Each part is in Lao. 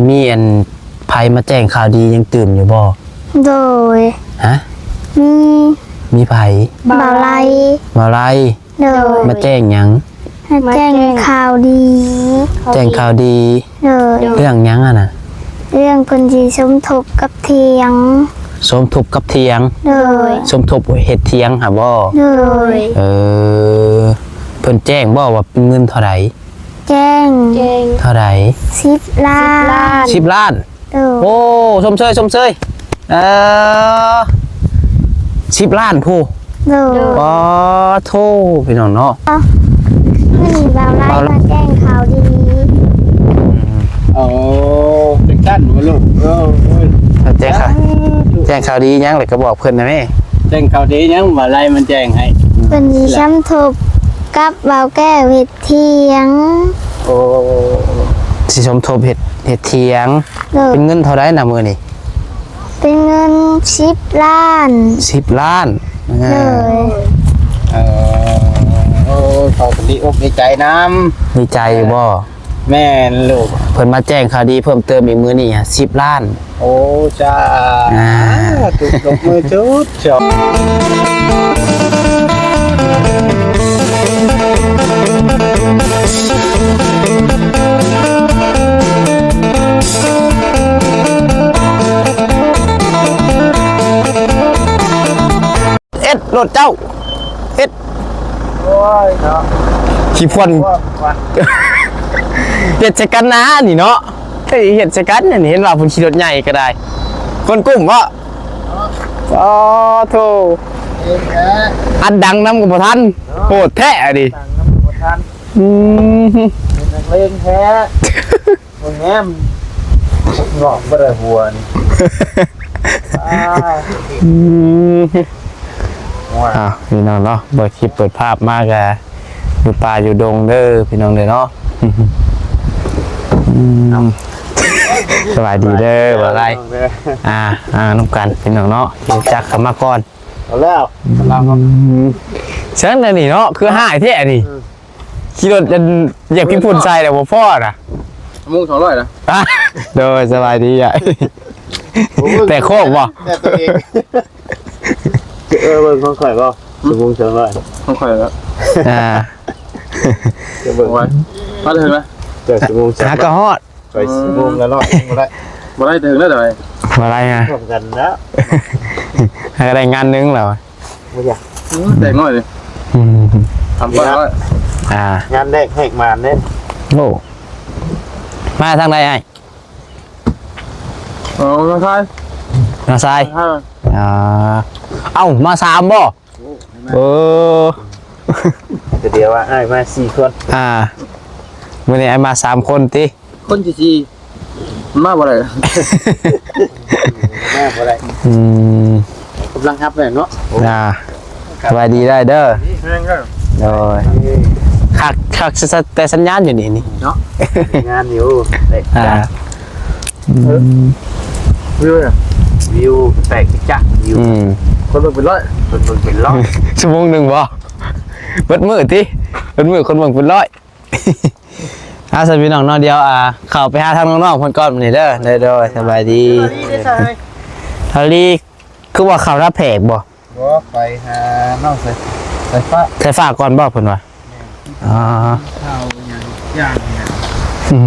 ມີອັນໃຜມາແຈ້ງຂ່າວດີຫຍັງຕື່ມຢູ່ບໍ່? ໂດຍ ຮະ? ມີ ມີໃຜ? ບ່າວໄລ ບ່າວໄລ ໂດຍ ມາແຈ້ງຫຍັງ? ມາແຈ້ງ ມາແຈ້ງຂ່າວດີ ແຈ້ງຂ່າວດີ ໂດຍ ເລື່ອງຫຍັງຫັ້ນນະ? ເລື່ອງເພິ່ນຊິສົມທົບກັບຖຽງ ສົມທົບກັບຖຽງ ໂດຍ ສົມທົບເຮັດຖຽງຫັ້ນບໍ່? ໂດຍ ເອີ ເພິ່ນແຈ້ງບໍ່ວ່າເປັນເງິນເທົ່າໃດ? ແຈ້ງ ແຈ້ງ ເທົ່າໃດ? ສິບລ້ານ ສິບລ້ານ ໂດຍ ໂອ້ ຊົມເຊີຍ ຊົມເຊີຍ ເອີ ສິບລ້ານພຸ້ນ ໂດຍ ປາໂທ້ ພີ່ນ້ອງເນາະ ມື້ນີ້ບ່າວໄລ ບ່າວໄລ ມາແຈ້ງຂ່າວດີ ໂອ້ ເປັນຊັ້ນບໍ່ລູກ? ໂອ້ຍ ແຈ້ງຂ່າວ ສາທຸ ແຈ້ງຂ່າວດີຫຍັງ ແລ້ວກໍບອກເພິ່ນນະແມ່ ແຈ້ງຂ່າວດີຫຍັງ ບ່າວໄລມັນແຈ້ງໃຫ້ ເພິ່ນຊິສົມທົບກັບບ່າວແກ້ວເຮັດຖຽງ ໂອ້ ຊິສົມທົບເຮັດ ເຮັດຖຽງ ໂດຍ ເປັນເງິນເທົ່າໃດນະມື້ນີ້? ເປັນເງິນສິບລ້ານ ສິບລ້ານ ໂດຍ ເອີ ໂອ້ ເຂົາກໍດີອົກດີໃຈນຳ ດີໃຈຢູ່ບໍ່? ແມ່ນລູກ ເພິ່ນມາແຈ້ງຂ່າວດີເພີ່ມເຕີມອີກມື້ນີ້ ສິບລ້ານ ໂອ້ ສາທຸ ອ່າ ຕົບມືຈຸດ ເອັດໂລດເຈົ້າ ເຮັດ ໂອ້ຍເນາະ ຂີ້ພວນ ເຮັດໃສ່ກັນນານີ້ເນາະ ເຮັດໃສ່ກັນນີ້ ເຫັນວ່າເພິ່ນຂີ່ລົດໃຫຍ່ກໍໄດ້ ຄົນກຸ້ມເບາະ ອໍ ໂທ້ ອັດດັງນຳກໍບໍ່ທັນ ໂຫດແທ້ອັນນີ້ ອັດດັງນຳກໍບໍ່ທັນ ອືມ ເປັນນັກເລງແທ້ ບໍ່ແມ່ນ ງອກບໍ່ໄດ້ຫົວນີ້ ອືມ ວ້າ ອ້າວ ພີ່ນ້ອງເນາະ ເປີດຄລິບເປີດພາບມາກະຢູ່ປ່າຢູ່ດົງເດີພີ່ນ້ອງເດີເນາະ ອືມ ສະບາຍດີເດີ ບ່າວໄລ ອ່າ ອ່າ ນຳກັນພີ່ນ້ອງເນາະ ຮູ້ຈັກກັນມາກ່ອນ ເອົາແລ້ວ ອືມ ເຊິ່ງອັນນີ້ເນາະ ຄືຮ້າຍແທ້ນີ້ ເອີ ຂີ່ລົດອັນຢາກຂີ້ຝຸ່ນໃສ່ແລ້ວບໍ່ພໍນະ ຊົ່ວໂມງສອງຮ້ອຍນະ ໂດຍ ສະບາຍດີ ໂອ້ຍ ແຕ່ໂຄກບໍ່? ແຕ່ຕົວເອງ ເອີ ເບິ່ງຂອງຂ້ອຍບໍ່? ຊົ່ວໂມງສອງຮ້ອຍ ຂອງຂ້ອຍແລ້ວ ອ່າ ຈະເບິ່ງ ໂອ້ຍ ມາເຖິງແລ້ວ ຈາກຊົ່ວໂມງສອງຮ້ອຍ ຫາກໍຮອດ ໄປສີ່ໂມງແລ້ວເນາະ ບໍ່ໄດ້ ບໍ່ໄດ້ເຖິງແລ້ວ ບໍ່ໄດ້ຫາ ພ້ອມກັນແລ້ວ ຫາກໍໄດ້ງານໜຶ່ງແລ້ວ ບໍ່ຢາກ ອືມ ແຕກໜ້ອຍເດ້ ອືມ ທຳກ່ອນ ອ່າ ງານແລກແຫກມານເດ້ ໂອ້ ມາທາງໃດອ້າຍ? ເອີ ມາຊາຍ ມາຊາຍ ອ່າ ເອົ້າ ມາສາມບໍ່? ໂອ້ ເອີ ແຕ່ດຽວວ່າອ້າຍມາສີ່ຄົນ ອ່າ ມື້ນີ້ອ້າຍມາສາມຄົນຕິ ຄົນທີສີ່ ມັນມາບໍ່ໄດ້ ມາບໍ່ໄດ້ ອືມ ກຳລັງຮັບແມ່ນເນາະ ອ່າ ສະບາຍດີໄດ້ເດີ ໂດຍ ຄັກ ຄັກ ແຕ່ສັນຍານຢູ່ນີ້ນີ້ເນາະ ສັນຍານຢູ່ ອ່າ ອືມ ວິວນະ ວິວແປກຈັກ ວິວ ອືມ ຄົນເບິ່ງເປັນຮ້ອຍ ຄົນເບິ່ງເປັນຮ້ອຍ ຊົ່ວໂມງໜຶ່ງບໍ່? ເບິດມື້ຕິ ເບິດມື້ຄົນເບິ່ງເປັນຮ້ອຍ ອ່າ ຊັ້ນພີ່ນ້ອງເນາະ ດຽວ ອ່າ ເຂົ້າໄປຫາທາງນ້ອງໆເພິ່ນກ່ອນມື້ນີ້ເດີ ໂດຍ ໂດຍ ສະບາຍດີ ສະບາຍດີ ຄືວ່າເຂົ້ານາແພກບໍ່? ບໍ່ ໄປຫານ້ອງສາຍ ສາຍຟ້າ ສາຍຟ້າກ່ອນບໍ່ເພິ່ນວ່າ? ແມ່ນ ອໍ ຂ່າວຫຍັງຢ່າງນີ້ ອືມ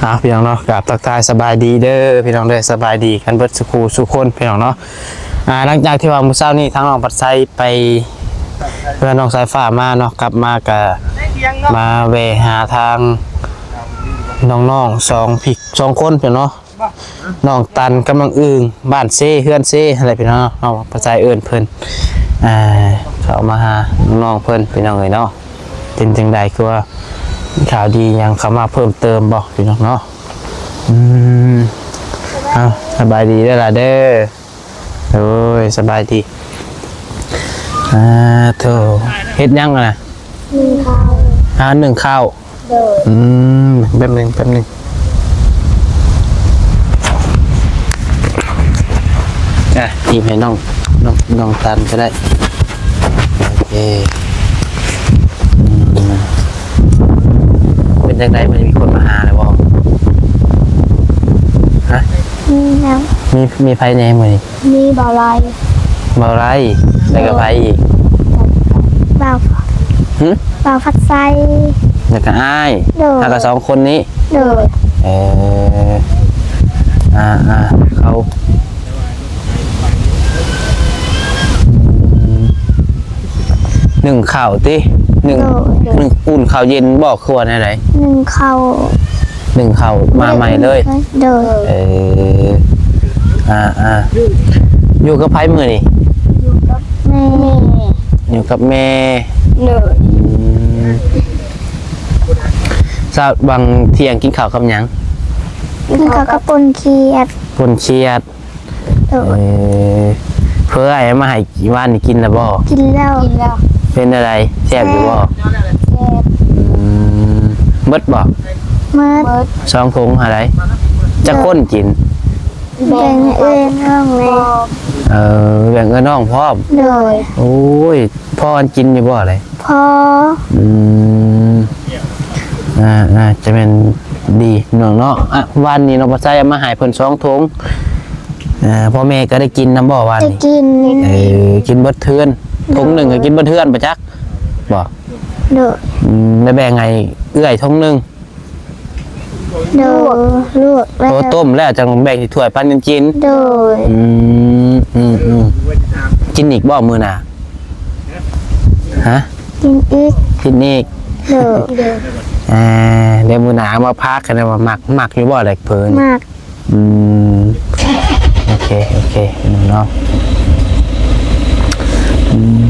ອ່າ ພີ່ນ້ອງເນາະ ກາບທັກທາຍສະບາຍດີເດີພີ່ນ້ອງເດີ ສະບາຍດີກັນເບິດສູ່ຄູ່ສູ່ຄົນພີ່ນ້ອງເນາະ ອ່າ ຫຼັງຈາກທີ່ວ່າມື້ເຊົ້ານີ້ທາງນ້ອງພັດໄຊໄປເຮືອນນ້ອງສາຍຟ້າມາເນາະ ກັບມາກະມາແວ່ຫາທາງນ້ອງໆສອງພີ່ ສອງຄົນພີ່ນ້ອງເນາະ ນ້ອງຕັນກັບນ້ອງອຶ່ງ ບ້ານເຊ ເຮືອນເຊຫັ້ນແຫຼະພີ່ນ້ອງເນາະ ພາສາເອີ້ນເພິ່ນ ອ່າ ເຂົ້າມາຫານ້ອງເພິ່ນພີ່ນ້ອງເອີຍເນາະ ເປັນຈັ່ງໃດ ຄືວ່າມີຂ່າວດີຫຍັງເຂົ້າມາເພີ່ມເຕີມບໍ່ພີ່ນ້ອງເນາະ ອືມ ເອົາ ສະບາຍດີເດີຫຼາເດີ ໂດຍ ສະບາຍດີ ອ່າ ໂທ້ ເຮັດຫຍັງຫັ້ນນະ? ໜຶ້ງເຂົ້າ ຫາໜຶ້ງເຂົ້າ ໂດຍ ອືມ ແປັບໜຶ່ງ ແປັບໜຶ່ງ ອ່ະ ອີບໃຫ້ນ້ອງ ນ້ອງ ນ້ອງຕັນກໍໄດ້ ໂອເຄ ອືມ ເປັນຈັ່ງໃດ? ມັນມີຄົນມາຫາແລ້ວບໍ່? ມີ ມີໃຜແດ່ມື້ນີ້? ມີບ່າວໄລ ບ່າວໄລ ແລ້ວກໍໃຜອີກ? ບ່າວ ຫຶ? ບ່າວພັດໄຊ ແລ້ວກໍອ້າຍ ໂດຍ ແລ້ວກໍສອງຄົນນີ້ ໂດຍ ເອີ ອ່າໆ ເຂົາ ອືມ ໜຶ້ງເຂົ້າຕິ? ໜຶ້ງ ໂດຍ ໜຶ້ງ ອຸ່ນເຂົ້າເຢັນບໍ່ ຄືວ່າແນວໃດ? ໜຶ້ງເຂົ້າ ໜຶ້ງເຂົ້າມາໃໝ່ເລີຍ ໂດຍ ເອີ ອ່າໆ ຢູ່ກັບໃຜມື້ນີ້? ຢູ່ກັບແມ່ ຢູ່ກັບແມ່ ໂດຍ ອືມ ເຊົ້າຫວ່າງທ່ຽງກິນເຂົ້າກັບຫຍັງ? ກິນເຂົ້າກັບປົ່ນຂຽດ ປົ່ນຂຽດ ໂດຍ ເອີ ເພື່ອອ້າຍເອົາມາໃຫ້ວານນີ້ກິນແລ້ວບໍ່? ກິນແລ້ວ ກິນແລ້ວ ເປັນແນວໃດ? ແຊບຢູ່ບໍ່? ແຊບ ອືມ ເບິດບໍ່? ເບິດ ສອງຖົງຫັ້ນໃດ? ຈັກຄົນກິນ? ແບ່ງເອື້ອຍນ້ອງແດ່ ເອີ ແບ່ງເອື້ອຍນ້ອງພ້ອມ ໂດຍ ໂອ້ຍ ພໍກັນກິນຢູ່ບໍ່ລະ? ພໍ ອືມ ອ່າ ໜ້າຈະແມ່ນດີນ້ອງເນາະ ອ່ະ ວານນີ້ນ້ອງປາໄຊເອົາມາໃຫ້ເພິ່ນສອງຖົງ ອ່າ ພໍ່ແມ່ກໍໄດ້ກິນນຳບໍ່ວານນີ້? ໄດ້ກິນ ເອີ ກິນເບິດເຮືອນ ໂດຍ ຖົງໜຶ່ງກໍກິນເບິດເຮືອນປະຈັກບໍ່? ໂດຍ ອືມ ແລ້ວແບ່ງໃຫ້ເອື້ອຍຖົງໜຶ່ງ ໂດຍ ລວກແລ້ວ ໂອ້ ຕົ້ມແລ້ວຈັ່ງແບ່ງໃຫ້ຖ້ວຍປັນກັນກິນ ໂດຍ ອືມ ອືມ ອືມ ກິນອີກບໍ່ມື້ໜ້າ? ຮະ? ກິນອີກ ກິນອີກ ໂດຍ ອ່າ ດຽວມື້ໜ້າເອົາມາຝາກກັນ ວ່າມັກ ມັກຢູ່ບໍ່ແຫຼະເພິ່ນ? ມັກ ອືມ ໂອເຄ ໂອເຄ ເນາະ ອືມ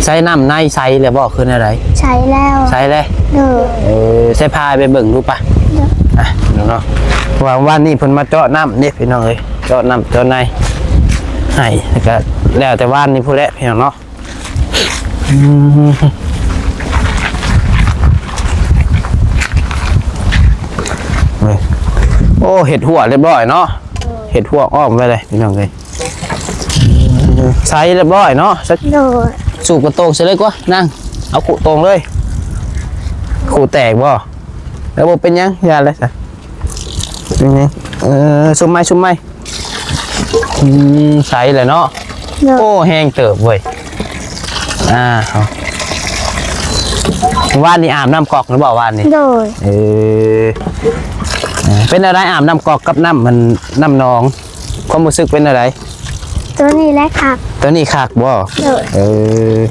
ໃສ່ນ້ຳໃນໃສ່ແລ້ວບໍ່ ຄືແນວໃດ? ໃສ່ແລ້ວ ໃສ່ແລ້ວ ໂດຍ ເອີ ໃສ່ພາໄປເບິ່ງດູປະ ໂດຍ ອ່ະ ເນາະ ເພາະວ່າວານນີ້ເພິ່ນມາເຈາະນ້ຳເດ້ ພີ່ນ້ອງເອີຍ ເຈາະນ້ຳເຈາະໃນໃຫ້ ແລ້ວກໍແລ້ວແຕ່ວານນີ້ພຸ້ນແຫຼະ ພີ່ນ້ອງເນາະ. ອືມ ໂອ້ ເຮັດຮົ້ວຮຽບຮ້ອຍເນາະ ເຮັດຮົ້ວອ້ອມໄວ້ເລີຍ ພີ່ນ້ອງເອີຍ ໃສ່ຮຽບຮ້ອຍເນາະ ໂດຍ ສູບກະໂຕງໃສ່ເລີຍກວ່າ ນາງ ເອົາຄຸໂຕງເລີຍ ຄຸແຕກບໍ່? ເອີ ບໍ່ເປັນຫຍັງ ຢ່າເລີຍຊະ ເປັນຫຍັງ? ເອີ ຊຸມໃໝ່ ຊຸມໃໝ່. ອືມ ໃສແຫຼະເນາະ ໂດຍ ໂອ້ ແຮງເຕີບເວີຍ ອ່າ ວານນີ້ອາບນ້ຳກອກຫຼືບໍ່ວານນີ້? ໂດຍ ເອີ ເປັນແນວໃດອາບນ້ຳກອກກັບນ້ຳ ມັນ ນ້ຳໜອງ ຄວາມຮູ້ສຶກເປັນແນວໃດ? ໂຕນີ້ແຫຼະຄັກ ໂຕນີ້ຄັກບໍ່? ໂດຍ ເອີ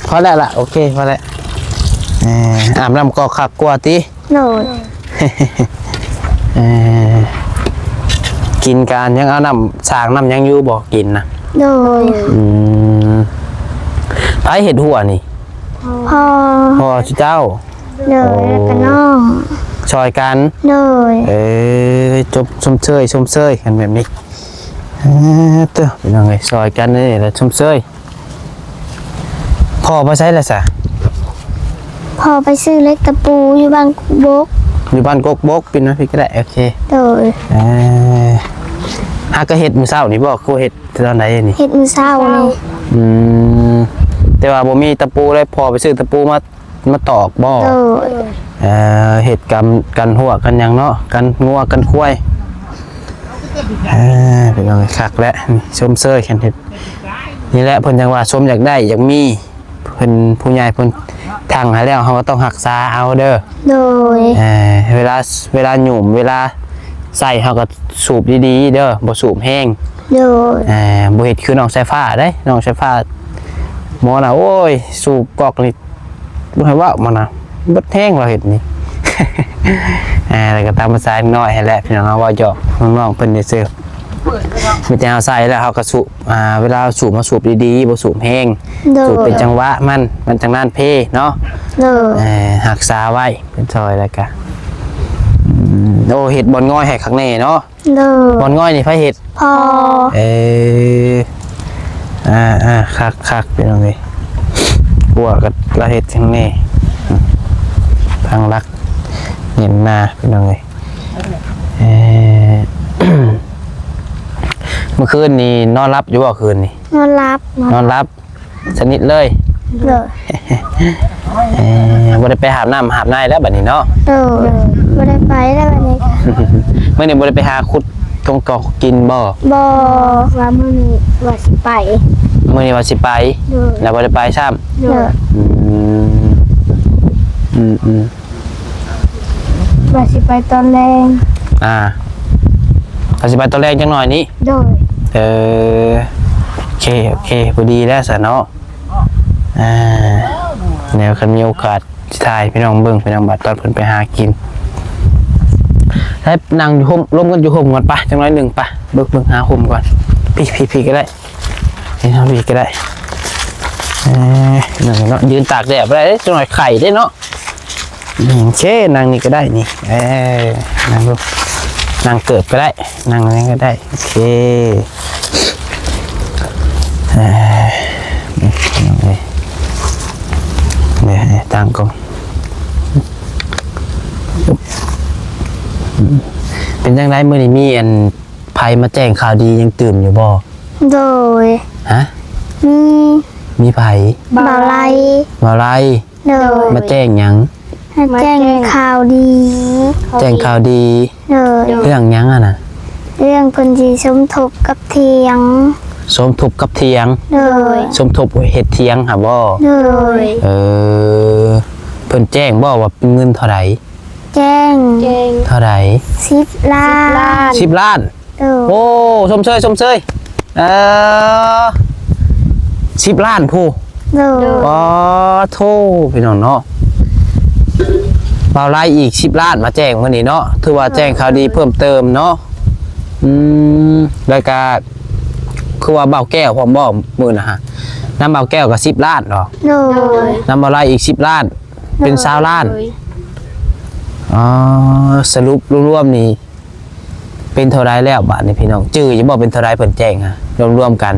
ພໍແລ້ວລະ ໂອເຄ ພໍແລ້ວ ເອີ ອາບນ້ຳກອກຄັກກວ່າຕິ? ໂດຍ ເອີ ກິນການຍັງເອົານ້ຳສາງນ້ຳຫຍັງຢູ່ບໍ່ກິນນະ? ໂດຍ ອືມ ໃຜເຮັດຮົ້ວນີ້? ພໍ່ ພໍ່ເຈົ້າ ໂດຍ ໂອ້ ແລ້ວກໍນ້ອງ ຊ່ອຍກັນ ໂດຍ ເອີ ຈົບ ຊົມເຊີຍ ຊົມເຊີຍກັນແບບນີ້ ເອີ ເຕີ ພີ່ນ້ອງເອີຍ ຊ່ອຍກັນນີ້ແຫຼະ ຊົມເຊີຍ. ພໍ່ໄປໃສລະສະ? ພໍ່ໄປຊື້ເຫຼັກຕະປູຢູ່ບ້ານກົກບົກ ຢູ່ບ້ານກົກບົກ ປິ່ນມາພີ້ກໍໄດ້ ໂອເຄ ໂດຍ ເອີ ຫາກໍເຮັດມື້ເຊົ້ານີ້ບໍ່? ຄືເຮັດຕອນໃດນີ້? ເຮັດມື້ເຊົ້ານີ້ ອືມ ແຕ່ວ່າບໍ່ມີຕະປູເລີຍ ພໍ່ໄປຊື້ຕະປູມາ ມາຕອກບໍ່? ໂດຍ ເອີ ເຮັດກຳ ກັນຮົ້ວກັນຫຍັງເນາະ ກັນງົວກັນຄວາຍ ເອີ ພີ່ນ້ອງ ຄັກແຫຼະ ຊົມເຊີຍກັນເຮັດ ນີ້ແຫຼະ ເພິ່ນຈັ່ງວ່າຊົມຢາກໄດ້ຢາກມີ ເພິ່ນຜູ້ໃຫຍ່ເພິ່ນທັງໃຫ້ແລ້ວ ເຮົາກໍຕ້ອງຮັກສາເອົາເດີ ໂດຍ ເອີ ເວລາ ເວລາຫຍຸ້ມ ເວລາໃຊ້ ເຮົາກໍສູບດີໆເດີ ບໍ່ສູບແຮງ ໂດຍ ເອີ ບໍ່ເຮັດຄືນ້ອງສາຍຟ້າເດ້ ນ້ອງສາຍຟ້າ ໝໍນະ ໂອ້ຍ ສູບກອກນີ້ ບໍ່ໃຫ້ເວົ້າມັນນະ ເບິດແຮງລາວເຮັດນີ້ ອ່າ ແລ້ວກໍຕາມພາສາເດັກນ້ອຍຫັ້ນແຫຼະ ພີ່ນ້ອງເຮົາເວົ້າຫຍອກນ້ອງໆເພິ່ນຊື່ໆ ມີແຕ່ເຮົາໃສ່ແລ້ວເຮົາກໍສູບ ອ່າ ເວລາເຮົາສູບ ເຮົາສູບດີໆ ບໍ່ສູບແຮງ ໂດຍ ສູບເປັນຈັງຫວະມັນ ມັນຈັ່ງນານເພເນາະ ໂດຍ ເອີ ຮັກສາໄວ້ເປັນຊອຍ ແລ້ວກໍ ອືມ ໂອ້ ເຮັດບ່ອນງອຍໃຫ້ຄັກແນ່ເນາະ ໂດຍ ບ່ອນງອຍນີ້ໃຜເຮັດ? ພໍ່ ເອີ ອ່າໆ ຄັກໆ ພີ່ນ້ອງເອີຍ ກວດກໍລະເຮັດຈັ່ງນີ້ ທາງຫຼັກເຫັນໜ້າ ພີ່ນ້ອງເອີຍ ເອີ ມື້ຄືນນີ້ນອນຫຼັບຢູ່ບໍ່ ຄືນນີ້? ນອນຫຼັບ ນອນຫຼັບ ສະໜິດເລີຍ ໂດຍ ເອີ ບໍ່ໄດ້ໄປຫາບນ້ຳຫາບໃນແລ້ວບັດນີ້ເນາະ ໂດຍ ບໍ່ໄດ້ໄປແລ້ວບັດນີ້ ມື້ນີ້ບໍ່ໄດ້ໄປຫາຂຸດ ຂອງເກົ່າກິນບໍ່? ບໍ່ ວ່າມື້ນີ້ວ່າຊິໄປ ມື້ນີ້ວ່າຊິໄປ ໂດຍ ແລ້ວບໍ່ໄດ້ໄປຊ້ຳ ໂດຍ ອືມ ອືມໆ ວ່າຊິໄປຕອນແລງ ອ່າ ວ່າຊິໄປຕອນແລງຈັກໜ້ອຍນີ້ ໂດຍ ເອີ ໂອເຄ ໂອເຄ ພໍດີແລ້ວຊະເນາະ ອ່າ ແນວຄັນມີໂອກາດ ຊິຖ່າຍໃຫ້ພີ່ນ້ອງເບິ່ງ ພີ່ນ້ອງ ບາດຕອນເພິ່ນໄປຫາກິນ ໃຫ້ນັ່ງຢູ່ຮົ່ມ ລົມກັນຢູ່ຮົ່ມກ່ອນປະ ຈັກໜ້ອຍໜຶ່ງປະ ເບິ່ງ ເບິ່ງຫາຮົ່ມກ່ອນ ພີ້ ພີ້ ພີ້ກໍໄດ້ ນີ້ເນາະ ພີ້ກໍໄດ້ ເອີ ນັ້ນເນາະ ຢືນຕາກແດດບໍ່ໄດ້ເດ້ ຈັກໜ້ອຍໄຂ້ເດ້ເນາະ ອືມ ໂອເຄ ນັ່ງນີ້ກໍໄດ້ນີ້ ເອີ ນັ່ງລົງ ນັ່ງເກີບກໍໄດ້ ນັ່ງຫຍັງກໍໄດ້ ໂອເຄ ເອີ ນີ້ ນີ້ ນີ້ ຕັ້ງກ່ອນ ເປັນຈັ່ງໃດ ມື້ນີ້ມີອັນ ໃຜມາແຈ້ງຂ່າວດີຫຍັງຕື່ມຢູ່ບໍ່? ໂດຍ ຮະ? ມີ ມີໃຜ? ບ່າວໄລ ບ່າວໄລ ໂດຍ ມາແຈ້ງຫຍັງ? ມາແຈ້ງຂ່າວດີ ແຈ້ງຂ່າວດີ ໂດຍ ເລື່ອງຫຍັງຫັ້ນນະ? ເລື່ອງເພິ່ນຊິສົມທົບກັບຖຽງ ສົມທົບກັບຖຽງ ໂດຍ ສົມທົບເຮັດຖຽງຫັ້ນບໍ່? ໂດຍ ເອີ ເພິ່ນແຈ້ງບໍ່ວ່າເປັນເງິນເທົ່າໃດ? ແຈ້ງ ແຈ້ງ ເທົ່າໃດ? ສິບລ້ານ ສິບລ້ານ ໂດຍ ໂອ້ ຊົມເຊີຍ ຊົມເຊີຍ ເອີ ສິບລ້ານພຸ້ນ ໂດຍ ປາໂທ ພີ່ນ້ອງເນາະ ບ່າວໄລອີກສິບລ້ານມາແຈ້ງມື້ນີ້ເນາະ ຖືວ່າແຈ້ງຂ່າວດີເພີ່ມເຕີມເນາະ ອືມ ແລ້ວກະຄືວ່າບ່າວແກ້ວພ້ອມບໍ່ມື້ນະຮະ ນຳບ່າວແກ້ວກໍສິບລ້ານເນາະ ໂດຍ ນຳບ່າວໄລອີກສິບລ້ານ ເປັນຊາວລ້ານ ໂດຍ ອໍ ສະຫຼຸບລວມໆນີ້ ເປັນເທົ່າໃດແລ້ວບາດນີ້ພີ່ນ້ອງ? ຈື່ຢູ່ບໍ່ ເປັນເທົ່າໃດເພິ່ນແຈ້ງຮະ ລວມໆກັນ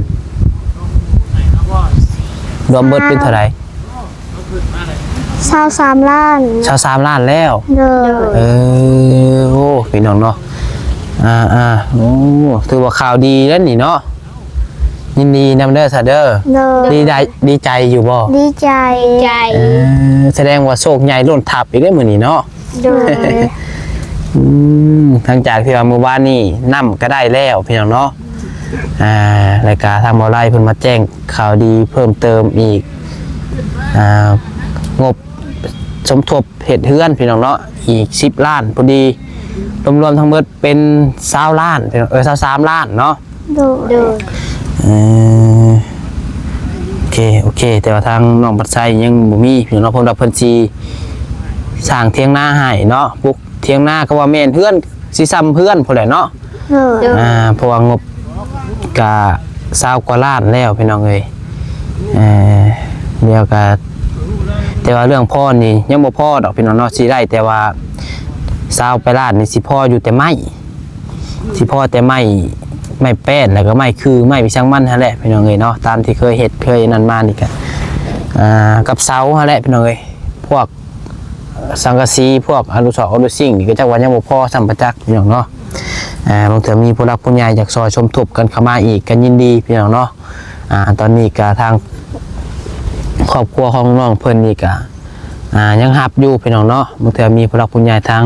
ລວມເບິດເປັນເທົ່າໃດ? ຊາວສາມລ້ານ ຊາວສາມລ້ານແລ້ວ ໂດຍ ເອີ ໂອ້ ພີ່ນ້ອງເນາະ ອ່າໆ ໂອ້ ຖືວ່າຂ່າວດີແລ້ວນີ້ເນາະ ຍິນດີນຳເດີຊະເດີ ໂດຍ ດີໃຈ ດີໃຈຢູ່ບໍ່? ດີໃຈ ເອີ ສະແດງວ່າໂຊກໃຫຍ່ລົ້ນທັບອີກເດ້ມື້ນີ້ເນາະ ໂດຍ ອືມ ຫຼັງຈາກທີ່ວ່າມື້ວານນີ້ນ້ຳກໍໄດ້ແລ້ວພີ່ນ້ອງເນາະ ອ່າ ແລ້ວກໍທາງບ່າວໄລເພິ່ນມາແຈ້ງຂ່າວດີເພີ່ມເຕີມອີກ ອ່າ ງົບສົມທົບເຮັດເຮືອນພີ່ນ້ອງເນາະ ອີກສິບລ້ານພໍດີ ລວມໆທັງໝົດເປັນຊາວລ້ານ ເອີ ຊາວສາມລ້ານເນາະ ໂດຍ ເອີ ໂອເຄ ໂອເຄ ແຕ່ວ່າທາງນ້ອງບັດໄຊຍັງບໍ່ມີພີ່ນ້ອງເນາະ ເພິ່ນວ່າເພິ່ນຊິສ້າງຖຽງນາໃຫ້ເນາະ ປຸກຖຽງນາກໍວ່າແມ່ນເຮືອນ ຊິຊ່ຳເຮືອນພຸ້ນແຫຼະເນາະ ໂດຍ ອ່າ ເພາະວ່າງົບກະຊາວກວ່າລ້ານແລ້ວພີ່ນ້ອງເອີຍ ເອີ ດຽວກະ ແຕ່ວ່າເລື່ອງພອນນີ້ຍັງບໍ່ພໍດອກພີ່ນ້ອງເນາະ ຊິໄດ້ແຕ່ວ່າຊາວປາຍລ້ານນີ້ ຊິພໍຢູ່ແຕ່ໄມ້ ຊິພໍແຕ່ໄມ້ ໄມ້ແປ້ນ ແລ້ວກໍໄມ້ຄື ໄມ້ອີ່ຫຍັງມັນຫັ້ນແຫຼະພີ່ນ້ອງເອີຍເນາະ ຕາມທີ່ເຄີຍເຮັດເຄີຍນັ້ນມານີ້ກະ ອ່າ ກັບເສົາຫັ້ນແຫຼະພີ່ນ້ອງເອີຍ ພວກສັງກະສີ ພວກອະນຸສອກອະນຸສິ່ງນີ້ກໍຈັກວ່າຍັງບໍ່ພໍຊ້ຳປະຈັກພີ່ນ້ອງເນາະ ອ່າ ບາງເທື່ອມີຜູ້ຫຼັກຜູ້ໃຫຍ່ຢາກຊ່ອຍສົມທົບກັນເຂົ້າມາອີກກໍຍິນດີພີ່ນ້ອງເນາະ ອ່າ ຕອນນີ້ກະທາງຄອບຄົວຂອງນ້ອງເພິ່ນນີ້ກະ ອ່າ ຍັງຮັບຢູ່ພີ່ນ້ອງເນາະ ບາງເທື່ອມີຜູ້ຫຼັກຜູ້ໃຫຍ່ທາງ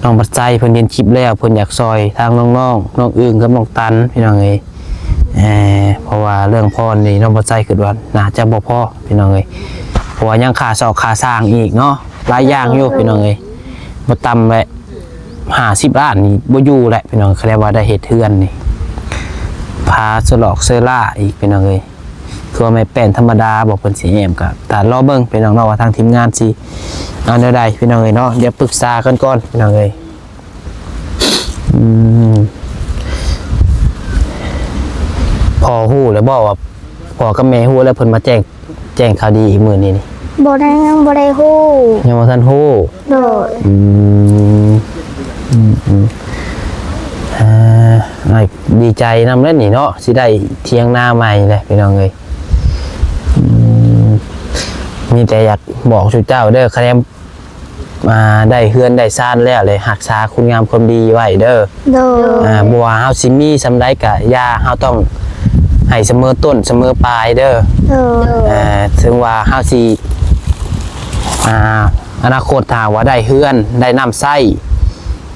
ນ້ອງບັດໄຊເພິ່ນເຫັນຄລິບແລ້ວ ເພິ່ນຢາກຊ່ອຍທາງນ້ອງໆ ນ້ອງອຶ່ງກັບນ້ອງຕັນພີ່ນ້ອງເອີຍ ເພາະວ່າເລື່ອງພອນນີ້ນ້ອງບັດໄຊຄິດວ່າໜ້າຈະບໍ່ພໍພີ່ນ້ອງເອີຍ ເພາະວ່າຍັງຄ່າຊອກຄ່າສ້າງອີກເນາະ ຫຼາຍຢ່າງຢູ່ພີ່ນ້ອງເອີຍ ບໍ່ຕ່ຳແຫຼະ ຫ້າສິບລ້ານນີ້ບໍ່ຢູ່ແຫຼະພີ່ນ້ອງ ຄັນໄດ້ວ່າໄດ້ເຮັດເຮືອນນີ້ ພາເຊື້ອຫຼອກເຊື້ອລາອີກພີ່ນ້ອງເອີຍ ຄືວ່າໄມ້ແປ້ນທຳມະດາບໍ່ ເພິ່ນຊິແອ້ມ ກໍຖ້າລໍເບິ່ງພີ່ນ້ອງເນາະ ວ່າທາງທີມງານຊິເອົາແນວໃດພີ່ນ້ອງເອີຍເນາະ ດຽວປຶກສາກັນກ່ອນພີ່ນ້ອງເອີຍ ອືມ ພໍ່ຮູ້ແລ້ວບໍ່ວ່າ ພໍ່ກັບແມ່ຮູ້ແລ້ວເພິ່ນມາແຈ້ງ ແຈ້ງຂ່າວດີອີກມື້ນີ້ນີ້? ບໍ່ໄດ້ ຍັງບໍ່ໄດ້ຮູ້ ຍັງບໍ່ທັນຮູ້ ໂດຍ ອືມ ອືມ ອືມ ອ່າ ອ້າຍດີໃຈນຳແລ້ວນີ້ເນາະ ຊິໄດ້ຖຽງນາໃໝ່ແລ້ວພີ່ນ້ອງເອີຍ ອືມ ມີແຕ່ຢາກບອກສູ່ເຈົ້າເດີ ຄະແນນ ອ່າ ໄດ້ເຮືອນໄດ້ຊານແລ້ວ ແລະ ຮັກສາຄຸນງາມຄວາມດີໄວ້ເດີ ໂດຍ ອ່າ ບໍ່ວ່າເຮົາຊິມີສ່ຳໃດກະຢ່າ ເຮົາຕ້ອງໃຫ້ສະເໝີຕົ້ນສະເໝີປາຍເດີ ໂດຍ ອ່າ ເຖິງວ່າເຮົາຊິ ອ່າ ອະນາຄົດຖ້າວ່າໄດ້ເຮືອນໄດ້ນ້ຳໃຊ້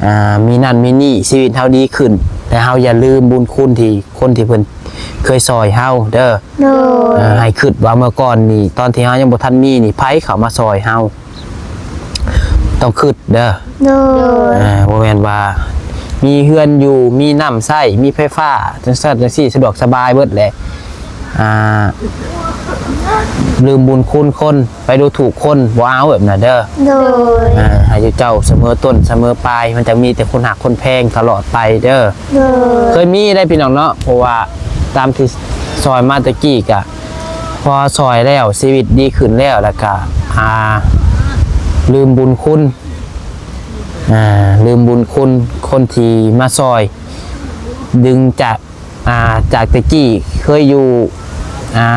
ອ່າ ມີນັ້ນມີນີ້ ຊີວິດເຮົາດີຂຶ້ນ ແຕ່ເຮົາຢ່າລືມບຸນຄຸນທີ່ຄົນທີ່ເພິ່ນເຄີຍຊ່ອຍເຮົາເດີ. ໂດຍ ເອີ ໃຫ້ຄິດວ່າເມື່ອກ່ອນນີ້ ຕອນທີ່ເຮົາຍັງບໍ່ທັນມີນີ້ ໃຜເຂົ້າມາຊ່ອຍເຮົາ? ຕ້ອງຄິດເດີ. ໂດຍ ເອີ ບໍ່ແມ່ນວ່າມີເຮືອນຢູ່ ມີນ້ຳໃຊ້ ມີໄຟຟ້າ ຈັ່ງຊັ້ນຈັ່ງຊີ້ ສະດວກສະບາຍເບິດແຫຼະ. ອ່າ ລືມບຸນຄຸນຄົນ ໄປດູຖູກຄົນ ບໍ່ເອົາແບບນັ້ນເດີ. ໂດຍ ອ່າ ໃຫ້ເຈົ້າສະເໝີຕົ້ນສະເໝີປາຍ ມັນຈະມີແຕ່ຄົນຮັກຄົນແພງຕະຫຼອດໄປເດີ. ໂດຍ ເຄີຍມີໄດ໋ພີ່ນ້ອງເນາະ ເພາະວ່າຕາມທີ່ຊ່ອຍມາແຕ່ກີ້ກະ ພໍຊ່ອຍແລ້ວ ຊີວິດດີຂຶ້ນແລ້ວ ແລ້ວກະ ອ່າ ລືມບຸນຄຸນ ອ່າ ລືມບຸນຄຸນຄົນທີ່ມາຊ່ອຍ ດຶງຈາກ ອ່າ ຈາກແຕ່ກີ້ເຄີຍຢູ່ ອ່າ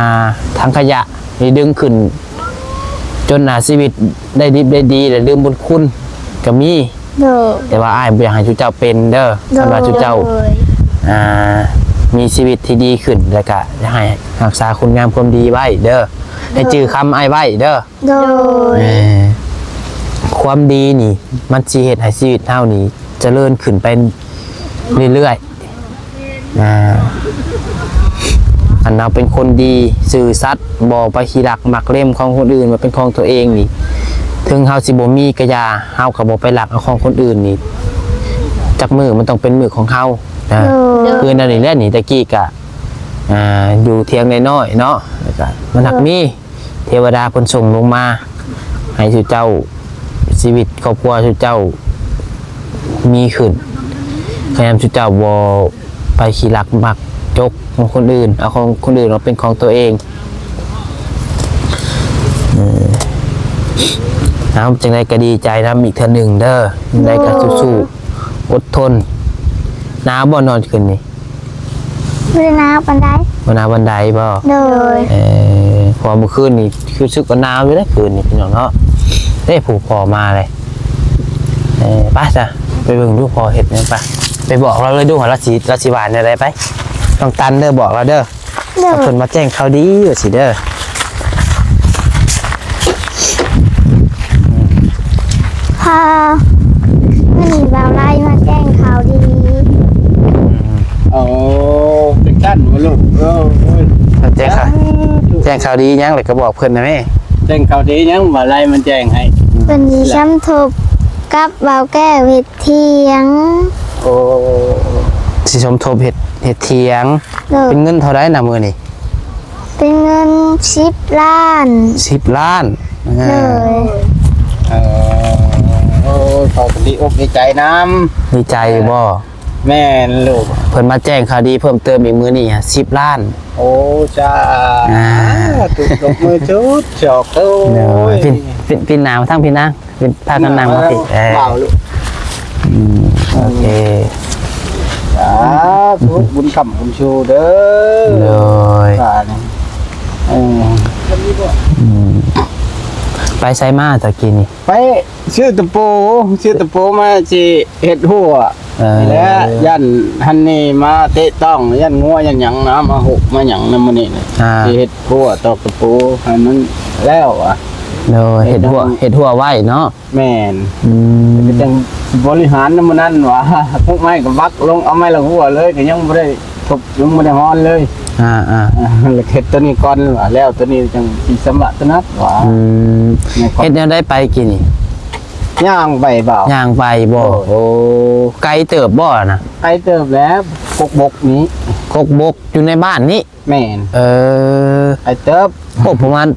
ຖັງຂະຫຍະ ນີ້ດຶງຂຶ້ນຈົນ ອ່າ ຊີວິດໄດ້ດິບໄດ້ດີ ແລະ ລືມບຸນຄຸນກໍມີ. ໂດຍ ແຕ່ວ່າອ້າຍບໍ່ຢາກໃຫ້ຊຸເຈົ້າເປັນເດີ. ໂດຍ ຄັນວ່າຊຸເຈົ້າ ໂດຍ ອ່າ ມີຊີວິດທີ່ດີຂຶ້ນ ແລ້ວກະຢາກໃຫ້ຮັກສາຄຸນງາມຄວາມດີໄວ້ເດີ. ໃຫ້ ໂດຍ ຈື່ຄຳອ້າຍໄວ້ເດີ. ໂດຍ ເອີ ຄວາມດີນີ້ ມັນຊິເຮັດໃຫ້ຊີວິດເຮົານີ້ຈະເລີນຂຶ້ນໄປເລື້ອຍໆ. ອ່າ ອັນເຮົາເປັນຄົນດີ ຊື່ສັດ ບໍ່ໄປຂີ້ລັກມັກເລັມຂອງຄົນອື່ນມາເປັນຂອງຕົວເອງນີ້ ເຖິງເຮົາຊິບໍ່ມີກະຢ່າ ເຮົາກໍບໍ່ໄປລັກເອົາຂອງຄົນອື່ນນີ້ ຈັກມື້ມັນຕ້ອງເປັນມື້ຂອງເຮົາ. ອ່າ ໂດຍ ຄືນັ້ນນີ້ແຫຼະນີ້ ແຕ່ກີ້ກະ ອ່າ ຢູ່ຖຽງນ້ອຍໆເນາະ ແລ້ວກະມັນຫາກມີ ເທວະດາເພິ່ນສົ່ງລົງມາໃຫ້ຊຸເຈົ້າ ຊີວິດຄອບຄົວຊຸເຈົ້າມີຂຶ້ນ ຂະຫຍັນຊຸເຈົ້າບໍ່ໄປຂີ້ລັກມັກຈົກຂອງຄົນອື່ນ ເອົາຂອງຄົນອື່ນມາເປັນຂອງຕົວເອງ. ເອີ ເອົາ ຈັ່ງໃດກໍດີໃຈນຳອີກເທື່ອໜຶ່ງເດີ ຈັ່ງໃດກໍ ໂດຍ ສູ້ໆ ອົດທົນ. ໜາວບໍ່ນອນຄືນນີ້? ບໍ່ໄດ້ໜາວປານໃດ. ບໍ່ໜາວປານໃດບໍ່? ໂດຍ ເອີ ເພາະວ່າມື້ຄືນນີ້ຄືສຶກວ່າໜາວຢູ່ເດ້ ຄືນນີ້ພີ່ນ້ອງເນາະ. ເດ້ ຜູ້ພໍ່ມາເລີຍ. ເອີ ໄປຊະ ໄປເບິ່ງດູພໍ່ເຮັດຫຍັງ. ໄປ ໄປບອກລາວເລີຍດູ ວ່າລາວຊິ ລາວຊິວ່າແນວໃດ. ໄປ ນ້ອງຕັນເດີ ບອກລາວເດີ. ໂດຍ ເພິ່ນມາແຈ້ງຂ່າວດີວ່າຊີ້ເດີ. ພໍ່ ມື້ນີ້ບ່າວໄລມາແຈ້ງຂ່າວດີ. ໂອ້ ເປັນຊັ້ນບໍ່ລູກ? ໂອ້ຍ ແຈ້ງຂ່າວ ສາທຸ ແຈ້ງຂ່າວດີຫຍັງ ແລ້ວກໍບອກເພິ່ນນະແມ່. ແຈ້ງຂ່າວດີຫຍັງ ບ່າວໄລມັນແຈ້ງໃຫ້? ເພິ່ນຊິສົມທົບກັບບ່າວແກ້ວເຮັດຖຽງ. ໂອ້ ຊິສົມທົບເຮັດ ເຮັດຖຽງ. ໂດຍ ເປັນເງິນເທົ່າໃດນະມື້ນີ້? ເປັນເງິນສິບລ້ານ. ສິບລ້ານ. ໂດຍ ເອີ ໂອ້ຍ ພໍ່ກໍດີອົກດີໃຈນຳ. ດີໃຈຢູ່ບໍ່? ແມ່ນລູກ ເພິ່ນມາແຈ້ງຂ່າວດີເພີ່ມເຕີມອີກມື້ນີ້ ສິບລ້ານ. ໂອ້ ສາທຸ ອ່າ ຕົບມືຊຸດຊອກ. ໂອ້ຍ ໂດຍ ປິ່ນ ປິ່ນ ປິ່ນໜ້າມາທາງພີ້ນາ. ເປັນພາກັນນັ່ງມາຕິ ເອີ ເວົ້າລູກ ອືມ ໂອເຄ ສາທຸ ບຸນຄ້ຳບຸນຊູເດີ ໂດຍ ເອີ ອືມ ໄປໃສມາຕະກີ້ນີ້? ໄປຊື້ຕະປູ ຊື້ຕະປູມາຊິເຮັດຮົ້ວ ເອີ ນີ້ແຫຼະ ຢ້ານຫັ້ນນີ້ມາເຕະຕ້ອງ ຢ້ານງົວຢ້ານຫຍັງນະ ມາຮຸກມາຫຍັງນະ ມື້ນີ້ ອ່າ ຊິເຮັດຮົ້ວຕອກຕະປູໃຫ້ມັນແລ້ວ ໂດຍ ເຮັດຮົ້ວ ເຮັດຮົ້ວໄວ້ເນາະ. ແມ່ນ ອືມ ກໍຈັ່ງບໍລິຫານນຳມື້ນັ້ນວ່າ ໝາກໄມ້ກໍບັກລົງ ເອົາໄມ້ລະຫົວເລີຍ ກໍຍັງບໍ່ໄດ້ທົບ ຍັງບໍ່ໄດ້ຮອນເລີຍ ອ່າໆ ແລ້ວເຮັດຕົວນີ້ກ່ອນວ່າ ແລ້ວຕົວນີ້ຈັ່ງຊິຊຳລະຕົວນັ້ນວ່າ ອືມ ເຮັດແນວໃດໄປກີ້ນີ້? ຍ່າງໄປບ່າວ ຍ່າງໄປບໍ່? ໂອ້ ໂອ້ ໄກເຕີບບໍ່ນະ? ໄກເຕີບແລ້ວ ກົກບົກນີ້ ກົກບົກຢູ່ໃນບ້ານນີ້ ແມ່ນ ເອີ ໄກເຕີບ ໂອ້ ປະມານ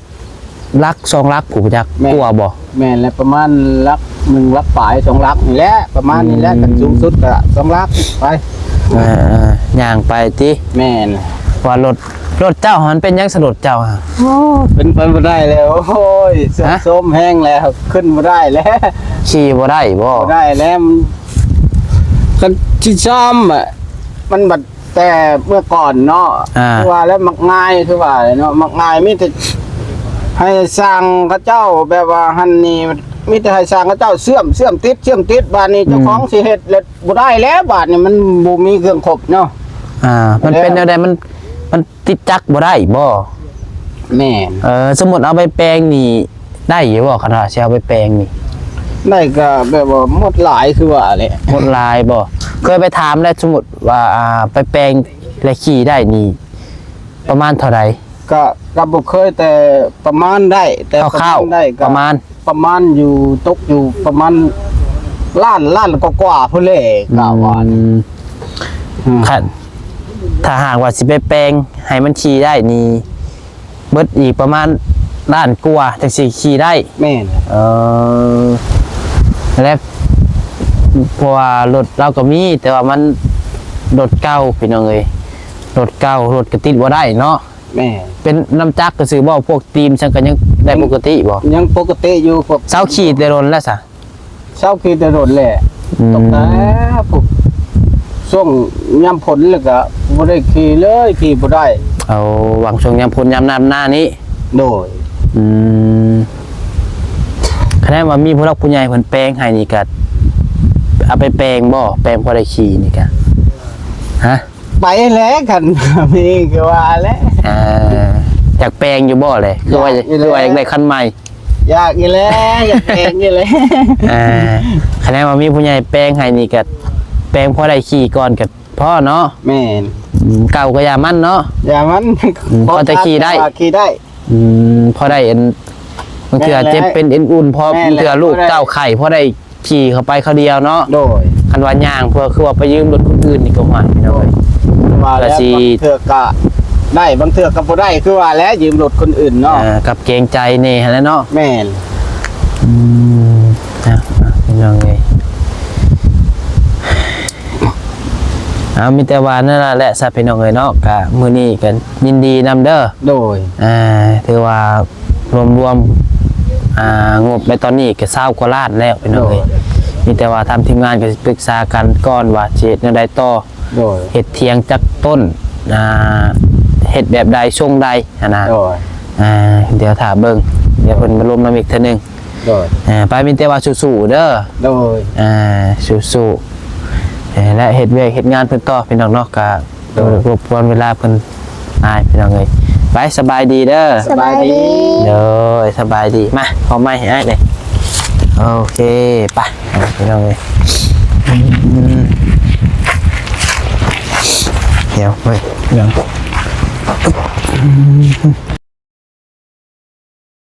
ຫຼັກສອງຫຼັກ ຜູ້ຈັກ ແມ່ນ ກວ່າບໍ່? ແມ່ນແຫຼະ ປະມານຫຼັກໜຶ່ງຫຼັກປາຍ ສອງຫຼັກນີ້ແຫຼະ ປະມານນີ້ແຫຼະ ອືມ ຄັນສູງສຸດກໍສອງຫຼັກໄປ ເອີ ຍ່າງໄປຕິ ແມ່ນ ວ່າລົດ ລົດເຈົ້າຫັ້ນເປັນຫຍັງສະ ລົດເຈົ້າຫັ້ນ? ໂອ້ ເປັນໄປບໍ່ໄດ້ແລ້ວ ໂອ້ຍ ຊຸດໂຊມແຮງແລ້ວ ຂຶ້ນບໍ່ໄດ້ແລ້ວ ຂີ່ບໍ່ໄດ້ບໍ່? ບໍ່ໄດ້ແລ້ວ ຄັນຊິຊອມ ມັນບັດ ແຕ່ເມື່ອກ່ອນເນາະ ອ່າ ຄືວ່າແລ້ວມັກງ່າຍ ຄືວ່າເນາະ ມັກງ່າຍ ມີແຕ່ໃຫ້ຊ່າງເຂົາເຈົ້າ ແບບວ່າຫັ້ນນີ້ ມີແຕ່ໃຫ້ຊ່າງເຂົາເຈົ້າເຊື່ອມ ເຊື່ອມຕິດ ເຊື່ອມຕິດ ບາດນີ້ ອືມ ເຈົ້າຂອງຊິເຮັດແລ້ວບໍ່ໄດ້ແລ້ວ ບາດນີ້ມັນບໍ່ມີເຄື່ອງຄົບເນາະ ອ່າ ມັນເປັນແນວໃດ ມັນ ມັນຕິດຈັກບໍ່ໄດ້ບໍ່? ແມ່ນ ເອີ ສົມມຸດເອົາໄປແປງນີ້ ໄດ້ຢູ່ບໍ່ ຄັນວ່າຊິເອົາໄປແປງນີ້? ໄດ້ກໍແບບວ່າໝົດຫຼາຍຄືວ່າແຫຼະ. ໝົດຫຼາຍບໍ່? ເຄີຍໄປຖາມແລ້ວ ສົມມຸດວ່າ ອ່າ ໄປແປງແລະຂີ່ໄດ້ນີ້ປະມານເທົ່າໃດ? ກໍ ກໍບໍ່ເຄີຍ ແຕ່ປະມານໄດ້ ແຕ່ປະມານໄດ້ ກໍປະມານ ປະມານຢູ່ ຕົກຢູ່ປະມານລ້ານ ລ້ານກວ່າໆພຸ້ນແຫຼະ ກະວ່າ. ອືມ ອືມ ຄັນ ຖ້າຫາກວ່າຊິໄປແປງໃຫ້ມັນຂີ່ໄດ້ນີ້ ເບິດອີກປະມານລ້ານກວ່າຈັ່ງຊິຂີ່ໄດ້. ແມ່ນ. ເອີ ແລະ ເພາະວ່າລົດລາວກໍມີ ແຕ່ວ່າມັນລົດເກົ່າ ພີ່ນ້ອງເອີຍ ລົດເກົ່າ ລົດກໍຕິດບໍ່ໄດ້ເນາະ. ແມ່ນ. ເປັນນ້ຳຈັກຊື່ໆບໍ່? ພວກຕີນຊັ້ນກໍຍັງໄດ້ປົກກະຕິບໍ່? ຍັງປົກກະຕິຢູ່. ພວກ ເຊົາຂີ່ແຕ່ດົນແລ້ວຊະ? ເຊົາຂີ່ແຕ່ດົນແຫຼະ. ອືມ ຕັ້ງແຕ່ພວກຊ່ວງຍາມຝົນແລ້ວກໍບໍ່ໄດ້ຂີ່ເລີຍ ຂີ່ບໍ່ໄດ້. ເອົາ ຫວ່າງຊ່ວງຍາມຝົນຍາມນ້ຳໜ້ານີ້. ໂດຍ. ອືມ ຄັນວ່າມີຜູ້ຫຼັກຜູ້ໃຫຍ່ເພິ່ນແປງໃຫ້ນີ້ກໍເອົາໄປແປງບໍ່? ແປງພໍໄດ້ຂີ່ນີ້ກໍ ຮະ? ໄປແຫຼະ ຄັນມີກໍວ່າແຫຼະ. ອ່າ ຢາກແປງຢູ່ບໍ່ແຫຼະ? ຄືວ່າ ຢາກຢູ່ແຫຼະ ຄືວ່າຢາກໄດ້ຄັນໃໝ່? ຢາກຢູ່ແຫຼະ ຢາກແປງຢູ່ແຫຼະ. ອ່າ ຄັນວ່າມີຜູ້ໃຫຍ່ແປງໃຫ້ນີ້ກໍແປງພໍໄດ້ຂີ່ກ່ອນກໍພໍເນາະ. ແມ່ນ. ອືມ ເກົ່າກໍຢ່າມັນເນາະ. ຢ່າມັນ. ອືມ ພໍແຕ່ຂີ່ໄດ້ ພໍແຕ່ຂີ່ໄດ້. ອືມ ພໍໄດ້ອັນ ບາງເທື່ອເຈັບເປັນເອັນອຸ່ນ ພໍ ແມ່ນແຫຼະ ບາງເທື່ອລູກເຕົ້າໄຂ້ ພໍໄດ້ ຂີ່ເຂົ້າໄປຄາວດຽວເນາະ. ໂດຍ. ຄັນວ່າຍ່າງ ເພື່ອ ຄືວ່າໄປຢືມລົດຄົນອື່ນນີ້ກໍຫວາຍພີ່ນ້ອງເອີຍ ວ່າແລ້ວ ກໍຊິ ບາງເທື່ອກໍໄດ້ ບາງເທື່ອກໍບໍ່ໄດ້ ຄືວ່າແຫຼະ ຢືມລົດຄົນອື່ນເນາະ. ເອີ ກັບເກງໃຈແດ່ຫັ້ນແຫຼະເນາະ. ແມ່ນ. ອືມ ອ່ະ ພີ່ນ້ອງເອີຍ ເອົາ ມີແຕ່ວ່ານັ້ນລະແຫຼະຊະ ພີ່ນ້ອງເອີຍເນາະ. ກະມື້ນີ້ກໍຍິນດີນຳເດີ. ໂດຍ. ອ່າ ຖືວ່າ ລວມໆ ອ່າ ງົບໃນຕອນນີ້ກໍຊາວກວ່າລ້ານແລ້ວ ພີ່ນ້ອງເອີຍ. ໂດຍ. ມີແຕ່ວ່າທາງທີມງານກໍຊິປຶກສາກັນກ່ອນວ່າຊິເຮັດແນວໃດຕໍ່. ໂດຍ. ເຮັດຖຽງຈັກຕົ້ນ ອ່າ ເຮັດແບບໃດ ຊົງໃດຫັ້ນນະ. ໂດຍ. ອ່າ ດຽວຖ້າເບິ່ງ ດຽວເພິ່ນມາລົມນຳອີກເທື່ອໜຶ່ງ. ໂດຍ. ອ່າ ໄປ ມີແຕ່ວ່າສູ້ໆເດີ. ໂດຍ. ອ່າ ສູ້ໆ ເອີ ແລະ ເຮັດວຽກເຮັດງານເພິ່ນຕໍ່ ພີ່ນ້ອງເນາະ. ກໍ ໂດຍ. ລົບກວນເວລາເພິ່ນຫຼາຍ ພີ່ນ້ອງເອີຍ. ໄປ ສະບາຍດີເດີ. ສະບາຍດີ. ໂດຍ ສະບາຍດີ. ມາ ເອົາໄມ້ໃຫ້ອ້າຍເດ້. ໂອເຄ ໄປ ພີ່ນ້ອງເອີຍ. ດຽວ ເອີຍ ດຽວ.